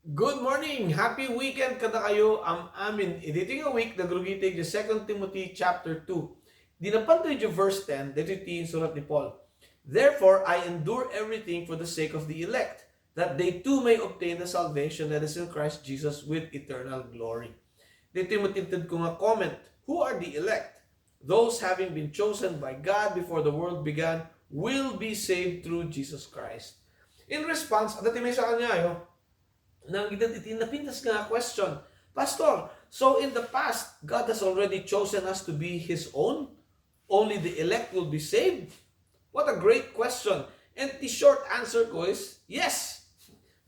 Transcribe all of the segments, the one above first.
Good morning! Happy weekend kada kayo am amin. Editing a week, nagrugitig the 2 Timothy chapter 2. Dinapantoy yung verse 10, dito yung surat ni Paul. Therefore, I endure everything for the sake of the elect, that they too may obtain the salvation that is in Christ Jesus with eternal glory. Dito yung matintid ko nga comment. Who are the elect? Those having been chosen by God before the world began will be saved through Jesus Christ. In response, at may sa kanya, nang itinapintas nga question, Pastor, so in the past, God has already chosen us to be His own? Only the elect will be saved? What a great question. And the short answer ko is, yes,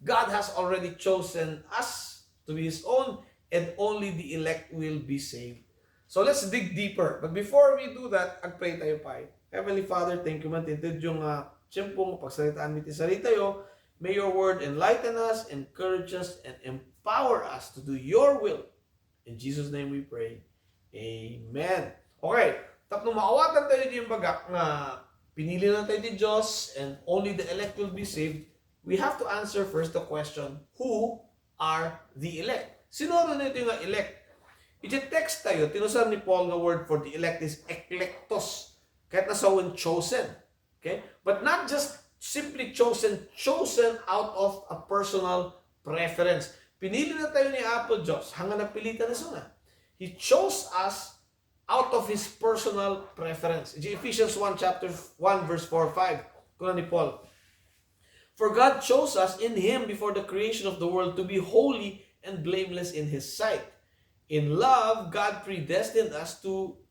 God has already chosen us to be His own, and only the elect will be saved. So let's dig deeper. But before we do that, agpray tayo pa. Heavenly Father, thank you man tinted yung tiyempong pagsalitaan mi ti sarita yo. May your word enlighten us, encourage us, and empower us to do your will. In Jesus' name we pray. Amen. Okay, tapno maawatan tayo yung bagak na pinili na tayo ni Diyos and only the elect will be saved. We have to answer first the question, who are the elect? Sino na ito yung elect? I-text tayo, tinusar ni Paul na word for the elect is eklektos. Kahit nasa when chosen. Okay? But not just simply chosen out of a personal preference. Pinili na tayo ni Apo Diyos, hanga napilitan na suna. He chose us out of His personal preference. Ephesians 1 chapter 1 verse 4-5. Kuna ni Paul. For God chose us in Him before the creation of the world to be holy and blameless in His sight. In love, God predestined us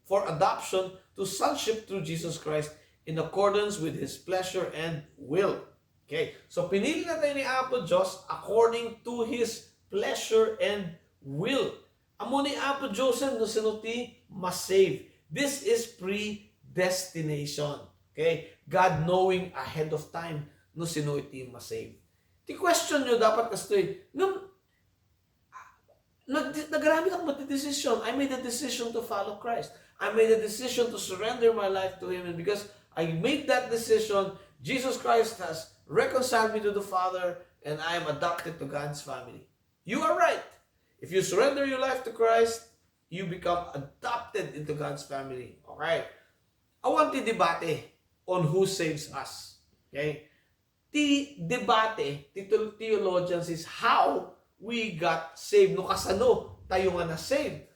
for adoption to sonship through Jesus Christ in accordance with His pleasure and will. Okay, so pinili na tayo ni Apo Diyos according to His pleasure and will. Amo ni Apo Diyos no sinuti masave. This is predestination. Okay, God knowing ahead of time no sinuti masave. Ti question nyo dapat kastoy, nagrami kang decision. I made a decision to follow Christ. I made a decision to surrender my life to Him, and because I made that decision, Jesus Christ has reconciled me to the Father, and I am adopted to God's family. You are right. If you surrender your life to Christ, you become adopted into God's family. Okay? I want to debate on who saves us. Okay? The debate, theologians, is how we got saved. No kasano tayo nga na-save.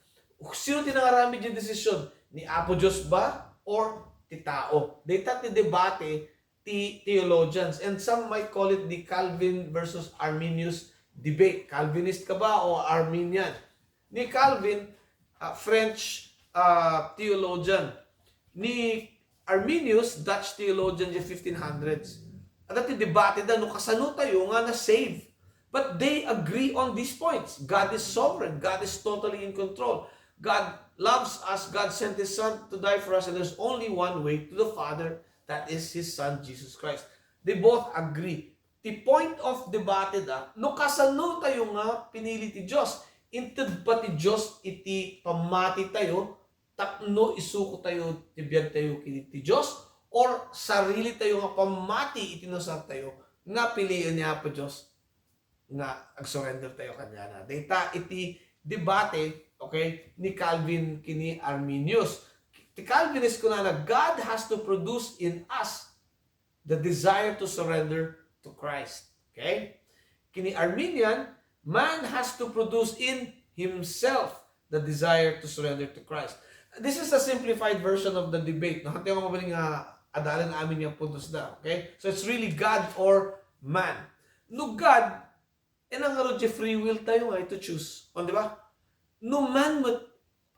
Sino tinangarami yung desisyon? Ni Apo Diyos ba? Or ti tao? They thought the debate, ti theologians. And some might call it the Calvin versus Arminius debate. Calvinist ka ba o Arminian? Ni Calvin, French theologian. Ni Arminius, Dutch theologian yung 1500s. At ati debate da, no kasano tayo nga na-save. But they agree on these points. God is sovereign. God is totally in control. God loves us. God sent His Son to die for us. And there's only one way to the Father. That is His Son, Jesus Christ. They both agree. The point of debate da, no kasano tayo nga pinili ti Diyos. Inted pa ti Diyos iti pamati tayo, tapno isuko tayo, tibiyag tayo kini ti Diyos, or sarili tayo nga pamati itinusar tayo, nga piliin niya po Diyos, nga ag-surrender tayo kanya na. Data iti debate, okay, ni Calvin kini Arminius. Ti Calvinist ko na God has to produce in us the desire to surrender to Christ. Okay? Kini Arminian, man has to produce in himself the desire to surrender to Christ. This is a simplified version of the debate. No? Hantay ko mabaling adalan amin yung puntos na. Okay? So it's really God or man. No God, ang nga free will tayo nga to choose. O, di ba? No man,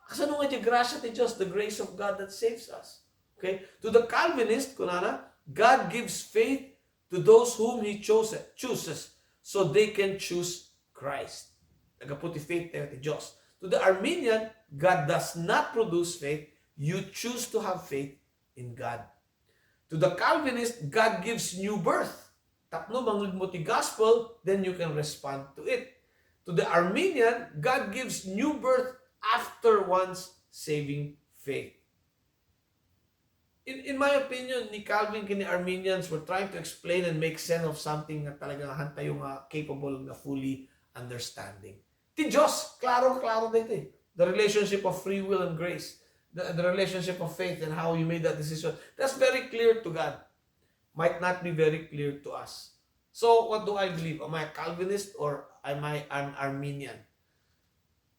kasano nga yung grasya ti Diyos, the grace of God that saves us. Okay? To the Calvinist, kunana, God gives faith to those whom He chooses so they can choose Christ. Nagaputi faith tayo ti Diyos. To the Arminian, God does not produce faith. You choose to have faith in God. To the Calvinist, God gives new birth. Tapno mangud mo ti gospel, then you can respond to it. To the Arminian, God gives new birth after one's saving faith. In my opinion, ni Calvin kini Arminians were trying to explain and make sense of something na talagang hantay yung capable na fully understanding. Ti Diyos, klaro dito eh. The relationship of free will and grace. The relationship of faith and how you made that decision. That's very clear to God. Might not be very clear to us. So, what do I believe? Am I a Calvinist or am I an Arminian?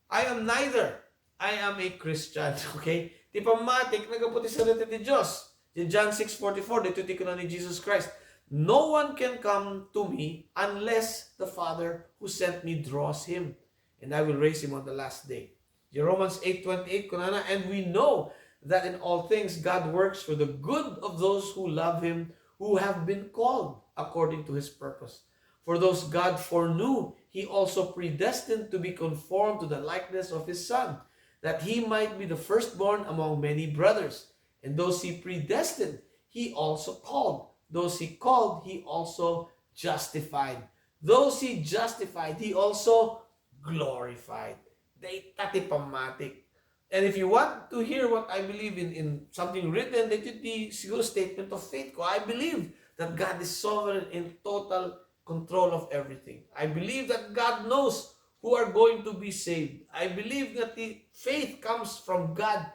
I am neither. I am a Christian. Okay? Ti pamatik, nagaputi sa rete ti Diyos. In John 6:44, dito ti ni Jesus Christ. No one can come to me unless the Father who sent me draws him, and I will raise him on the last day. Romans 8:28, kunana, and we know that in all things God works for the good of those who love him, who have been called according to his purpose. For those God foreknew, he also predestined to be conformed to the likeness of his Son, that he might be the firstborn among many brothers. And those he predestined, he also called. Those he called, he also justified. Those he justified, he also glorified. They tatipamatic. And if you want to hear what I believe in something written, that would be siguro statement of faith ko. I believe that God is sovereign in total control of everything. I believe that God knows who are going to be saved. I believe that the faith comes from God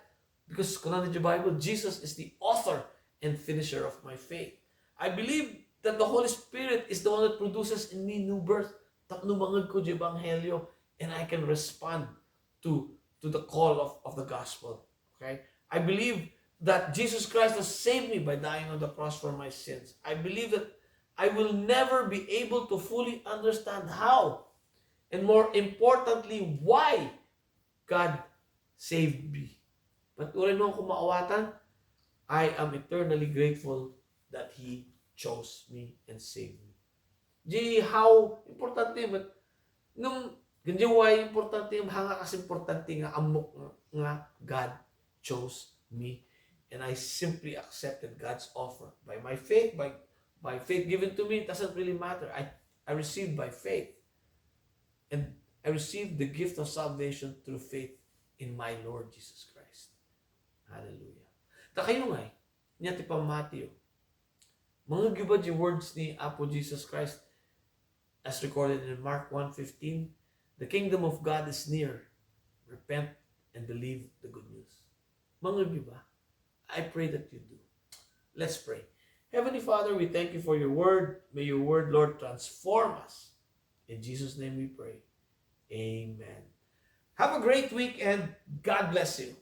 because in the Bible, Jesus is the author and finisher of my faith. I believe that the Holy Spirit is the one that produces in me new birth. Taknumangad ko di Ebanghelyo, and I can respond to the call of the gospel. Okay? I believe that Jesus Christ has saved me by dying on the cross for my sins. I believe that I will never be able to fully understand how, and more importantly, why God saved me. But ulit nung kumaawatan, I am eternally grateful that He chose me and saved me. Di how importante but nung ganyan why importante yung hanga kasi importante nga amok nga God chose me, and I simply accepted God's offer by my faith, by faith given to me. It doesn't really matter. I received by faith, and I received the gift of salvation through faith in my Lord Jesus Christ. Hallelujah. Ta kayo nga niya ti pa Matthew. Mga gibad yung words ni Apo Jesus Christ as recorded in Mark 1:15. The kingdom of God is near. Repent and believe the good news. Mga giba, I pray that you do. Let's pray. Heavenly Father, we thank you for your word. May your word, Lord, transform us. In Jesus' name we pray. Amen. Have a great week and God bless you.